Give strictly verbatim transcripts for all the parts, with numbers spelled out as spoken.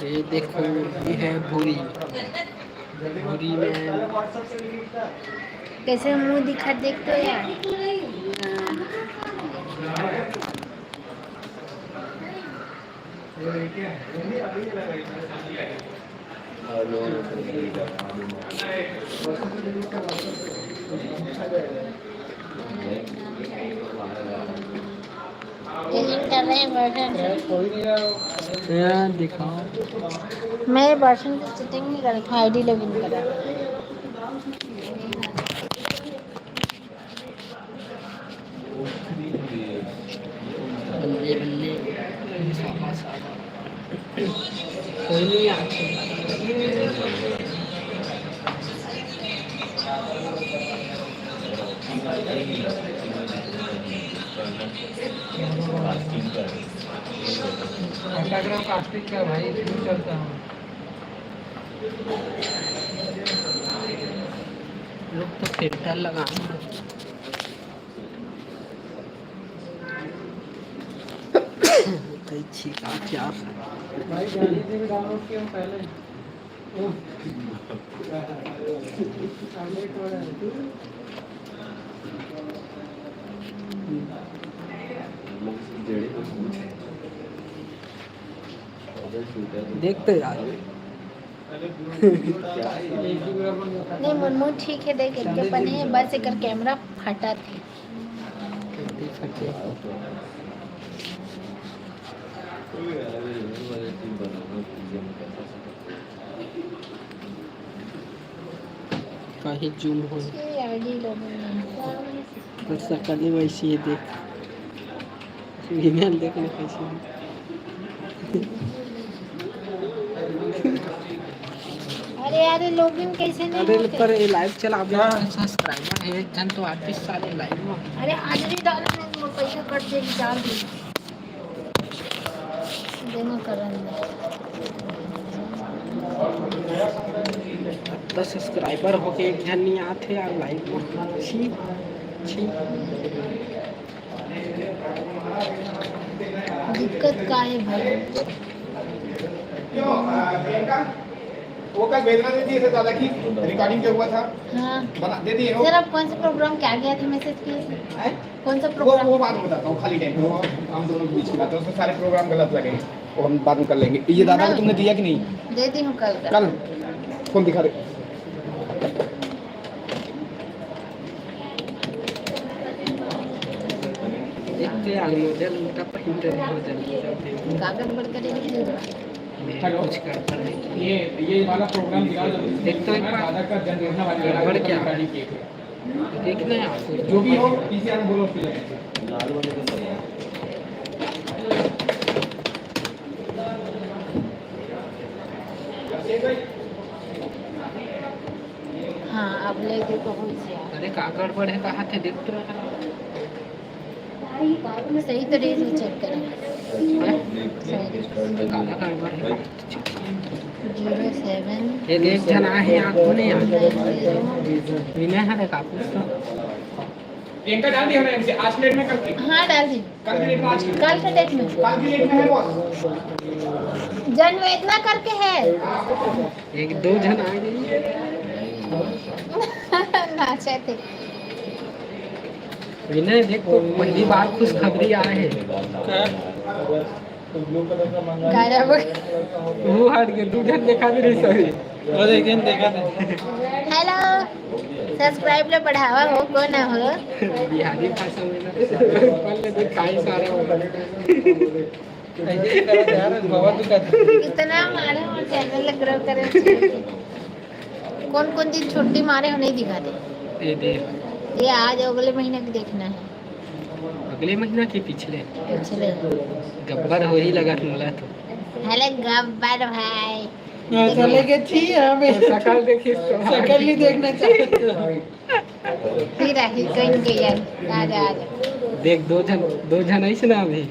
ये देखो, ये है भूरी। भूरी में कैसे मुंह दिखा, देख तो यार। एडिट कर रहे हैं, बर्तन से। यार, दिखाओ। मैं बर्तन से सेटिंग नहीं कर रखा, आईडी लॉगिन कर रहा। बल्ले, बल्ले। कोई नहीं, आके। Instagram कास्टिंग का भाई, क्यों चलता हूँ? लोग तो फिल्टर लगा। कई छिका क्या? भाई, गाड़ी से भी डाउनलोड किया हूँ पहले। देख तो यार। नहीं, मनमोहन ठीक है, देख, एकदम बने है, बस एकर कैमरा फटा थे। काहे जूम हो? ये आगे लोगों ने। तो सकल ही वैसी है, देख। विनय देख ले कैसे। अरे यार, ये लॉगिन कैसे नहीं अरे होते? पर ये लाइव चला, आप लोग के सब्सक्राइबर है एक जन, तो आर्टिस्ट सारे लाइव में। अरे आज भी डाला मैं, पैसा कट जाएगी, डाल दी। देना करन दे। दस सब्सक्राइबर होके एक जन नहीं आते यार लाइव में। छी, छी। दिक्कत का है भाई? क्यों, आ, प्रियंका? वो कल वेदना दे दिए थे दादा की रिकॉर्डिंग जो हुआ था। हाँ। बना, दे दिए हो? सर, आप कौन से प्रोग्राम के आगे आए थे, मैसेज किए थे? हैं? कौन सा वो, प्रोग्राम? वो बाद में बताता हूँ, खाली टाइम पे। वो हम दोनों के बीच की बात है, उसमें सारे प्रोग्राम गलत लगे, वो हम बाद में कर लेंगे। ये दादा को ना। तुमने दिया कि नहीं? दे दी हूँ कल का। कल? फोन दिखा दे। देखते हैं, आज मुझे उल्टा पहनते हैं, हो जाएगी। कागज बंद करेंगे। मैं हेलो। कुछ गड़बड़ नहीं किया। ये, ये वाला प्रोग्राम दिखा दो। देख तो एक बार। दादा का जन्म दिवस वाली गड़बड़ क्या? रिकॉर्डिंग की है। देखना है आपको। जो भी हो, पीसीआर में बोलो, फिर। हाँ, अब ले देखो, हो गया। अरे, का गड़बड़ है, कहाँ थे, देख तो रहा। सही तो डेज में चेक करें। हैं? सही। तो काला गड़बड़ है। Zero seven. ये देख जना है, आपको नहीं आता। जीरो। विनय है, देखा कुछ तो। प्रियंका डाल दी हमने एमसी, आज लेट में करके। हाँ, डाल दी। कल की डेट में आज की। कल के डेट में। कल की डेट में है बॉस। जन वेदना करके है। एक दो जन आ गई। नाचे थे। विनय, देख तो पहली बार खुशखबरी आए है। गायब। वो हट के दू जन देखा भी नहीं सही। वो देख, देखा नहीं। हेलो, सब्सक्राइब ले बढ़ावा हो, को ना हो। बिहारी भाषा में ना, पहले तो काई सारा होगा। ऐसे ही करो यार, बहुत दुखत है। इतना मारे हो, चैनल ग्रो करे। कौन कौन दिन छुट्टी मारे हो, नहीं दिखाते? ये दे। ये आज अगले महीने की देखना है। अगले महीना के पिछले? पिछले। गब्बर हो ही लगा मोला तो। हेलो गब्बर भाई। हाँ, चले गए थी, हाँ, मैं शकल देखिस तो। शकल नहीं देखना चाहते। फिर आही कहीं के यार, आ जा, आ जा। देख, दो जन, दो जन ऐसे ना अभी।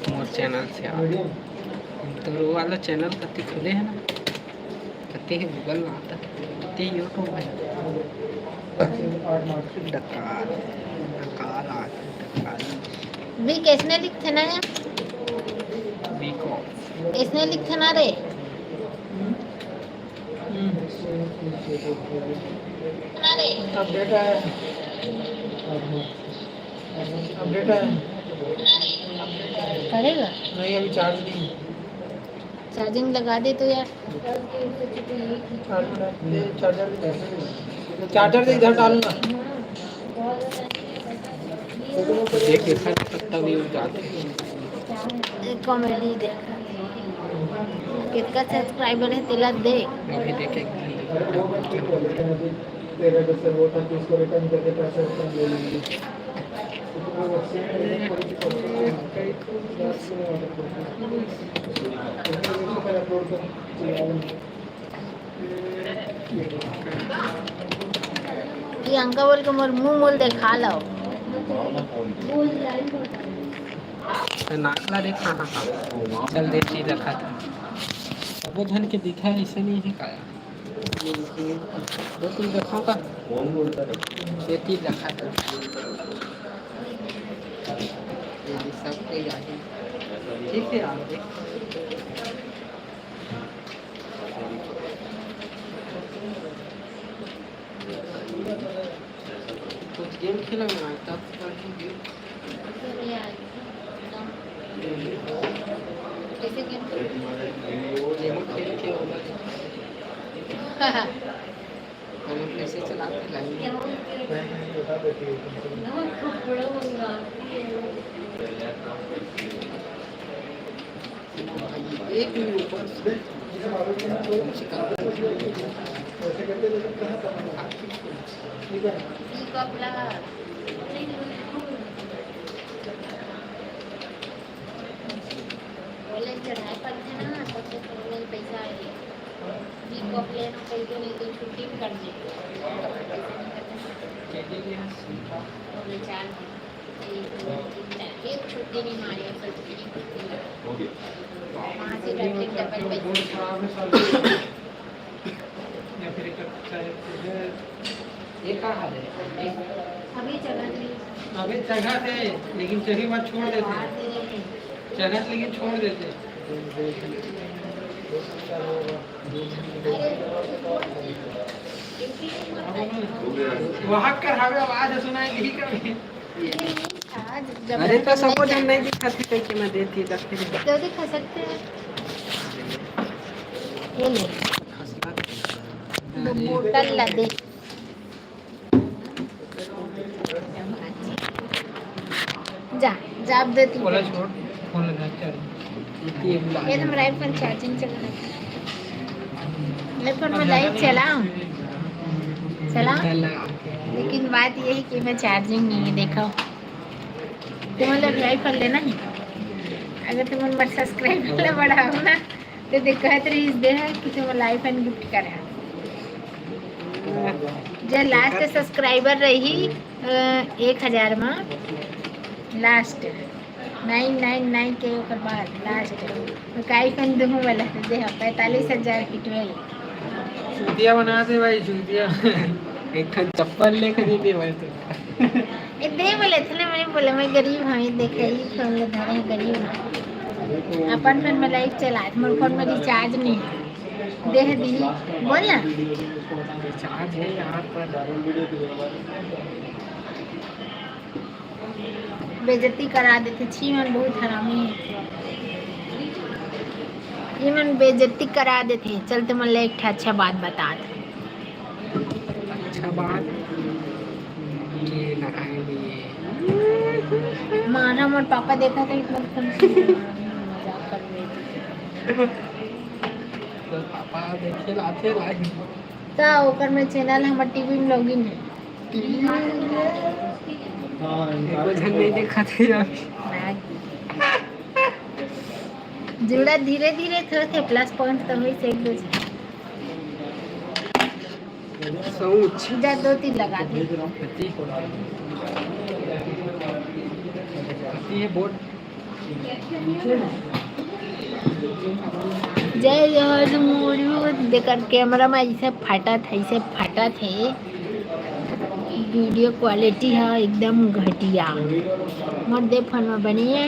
मोर चैनल से आप वो वाला चैनल कति खुले हे ना, कति हे Google में आता, कति हे YouTube में। डकार, डकार आ, डकार। वी कैसने लिखथे ना यार? वी को। कैसने लिखथे ना रे? ना रे। अपडेट आया। अपडेट आया। करेगा? नहीं, अभी चार्ज नहीं है। चार्जिंग लगा दे तो यार। चार्जर, ये चार्जर, चार्जर तो इधर डालना। देख, देखा, कितना view जाते हैं। एक कॉमेडी देख, कितना सब्सक्राइबर है तेला देख। अभी देख, एक दिन तेरा जैसे वो था कि उसको रिटर्न करके पैसे रिटर्न ले लेंगे। प्रियंका बोल के मोर मुंह मोल देखा लो। नाक ला देख, हाँ, हाँ, हाँ। चल, देख, ये देखा था। सबो झन के दिखा, ऐसे नहीं है काया। दो तीन रखा का? ये तीन रखा था। ये भी सब कोई आ गया। ठीक है, आप देख। कुछ गेम खेला ना, तब तक ही गेम। कैसे गेम खेल? गेम खेल के होगा। हम कैसे चलाते लाइन? एक मिनट ऊपर। कॉलेज चढ़ाए पड़थे ना, तब तो कॉलेज पैसा आए। वी कॉप लेना पड़ेगा, नहीं तो छुट्टी भी कर दे। कॉलेज चार दिन, एक, दो, तीन, चार, एक छुट्टी नहीं मारे, सब छुट्टी। वहाँ से डबल, डबल पैसे। या फिर एक अच्छा है, ये कहाँ है? अभी जगह नहीं। अभी जगह थे, लेकिन चढ़ी बात छोड़ देते हैं। चढ़त लेकिन छोड़ देते। वहाँ कर हवे आवाज सुनाई नहीं कभी। अरे तो सबको जब नहीं दिखाते कहीं के मैं देती तो फिर तो दिखा सकते हैं। ये ले। बोतल ला दे। जा, जा, अब देती। बोला छोड़, फोन लगा, चल। ये तो मेरा iPhone charging चल रहा है। iPhone में लाइट चलाऊं? चलाऊं? लेकिन बात ये है कि मैं charging नहीं है, देखो। तुम लोग iPhone लेना है? अगर तुम मन subscriber ला बढ़ाओ ना, तो देख, कहत रहीस दे हे कि तुम ला iPhone gift करे। जे last subscriber रही, अ, एक हजार मा last nine nine nine के, ओकर बाद last ओका iPhone दूहूं वाला, तो दे हे पैंतालीस हजार की twelve। चूतिया बना दे भाई, चूतिया। एक ठन चप्पल लेके दे दे भाई तो। ए, दे बोले थे ना, मैं बोले, मैं गरीब हूँ, ये देखे, ये फोन ले धरे हैं, गरीब हूँ। अपन फोन में लाइट चला, मोर फोन में recharge नहीं है। दे दी, बोल ना। Recharge है यहाँ पर। बेइज्जती करा देथे, छी मन बहुत हरामी है। ये मन बेइज्जती करा देथे। चल, तुमन ला एक ठा अच्छा बात बतात। अच्छा बात कि नहाए नहीं है। माना मोर पापा देखा था, इतना खुश। मजाक कर रहे थे। तो पापा देखे लाथे लाई। तो ओकर में channel हमर TV में login है। हाँ, एको झन नहीं देखा थे यार। जुड़ा धीरे धीरे थे, थे plus point तो होई से एक दो झन। सोच। जा दो तीन लगा दे। कति? कति है बोर्ड? जय जोहार मोरू। देकर कैमरा में ऐसे फाटत हे, ऐसे फाटत हे। वीडियो क्वालिटी ह एकदम घटिया। मोर दे फोन में बने हे।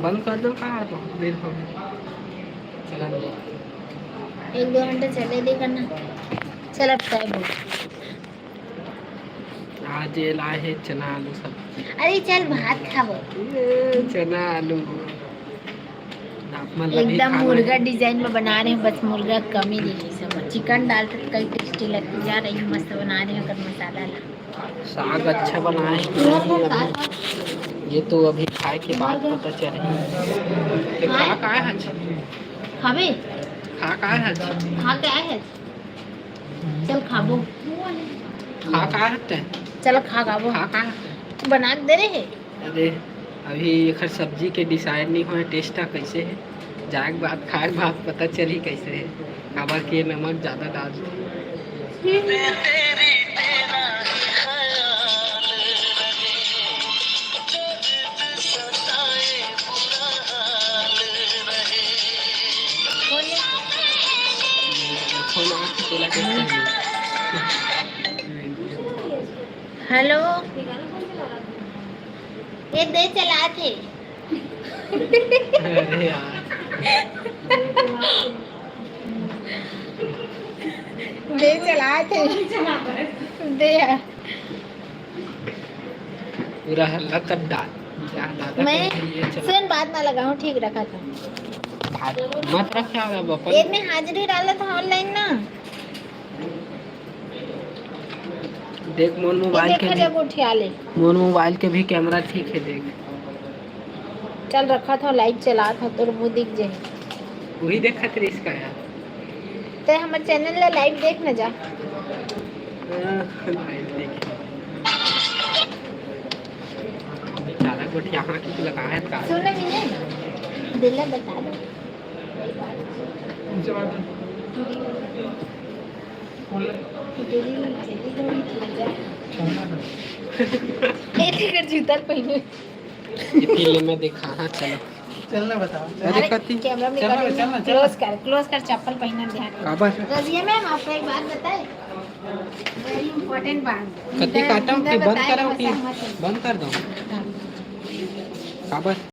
बंद कर दो, का है, बहुत देर हो गई। चला दे। एक दो घंटा चले दे करना। चल, अब चाय बोल। आज ये लाए हैं चना आलू सब्जी। अरे चल, भात खाबो। ये चना आलू। आप मन ला भी एकदम खाना मुर्गा है। डिजाइन में बना रहे हैं, बस मुर्गा कमी दे रही सब। चिकन डाल के कई टेस्टी लगती जा रही है, मस्त बना रहे हैं अगर मसाला ला। साग अच्छा बनाए हैं कि नहीं अभी, ये तो अभी खाए के बाद पता चलही। ते खा का है आज? खाबे? खा का है आज? खा के आए हैं। चल खाबो। खा का है ते? चल खा खाबो। खा का है ते? बना के दे रहे हैं। अरे, अभी एखर सब्जी के डिसाइड नहीं होए, टेस्ट ह कैसे है। जाए के बाद, खाए के बाद पता चलही कैसे है, काबर के नमक ज्यादा डाल दे। हेलो, ये दे चलात हे। अरे यार। दे चलात हे। दे यार। पूरा हल्ला कर डाल। जा, दादा मैं के लिए चला। सुन, बात ना लगाऊं, ठीक रखा था। बात मत रख यार, अब अपन ये में हाजिरी डाला था ऑनलाइन ना। देख, मोर मोबाइल के देखा भी, जब उठिया ले। मोर मोबाइल के भी कैमरा ठीक है, देख। चल, रखा था, लाइव चला था, तोर मुंह दिख जाए। वही देखत रहिस का यार। ते हमर चैनल ला लाइव देख न जा। हाँ, लाइव देखे। बेचारा गोठियाहा की लगा है का। सुन ना, मिले, दिल बता दो। उनसे बात है। बोल ले। ए, तेकर जूता पहने। ये पीले में देखा, हाँ, चलो। चलना बताओ। अरे, अरे, कति? कैमरा में चलना, रिकॉर्डिंग चलना, चलना। क्लोज कर, क्लोज कर, चप्पल पहनना ध्यान। काबर? रजिया मैम, आपको एक बात बताए? Very important बात। कति इधर, काटो इधर कि बंद बताए, करो कि बस मत। बंद कर दो? हाँ। काबर?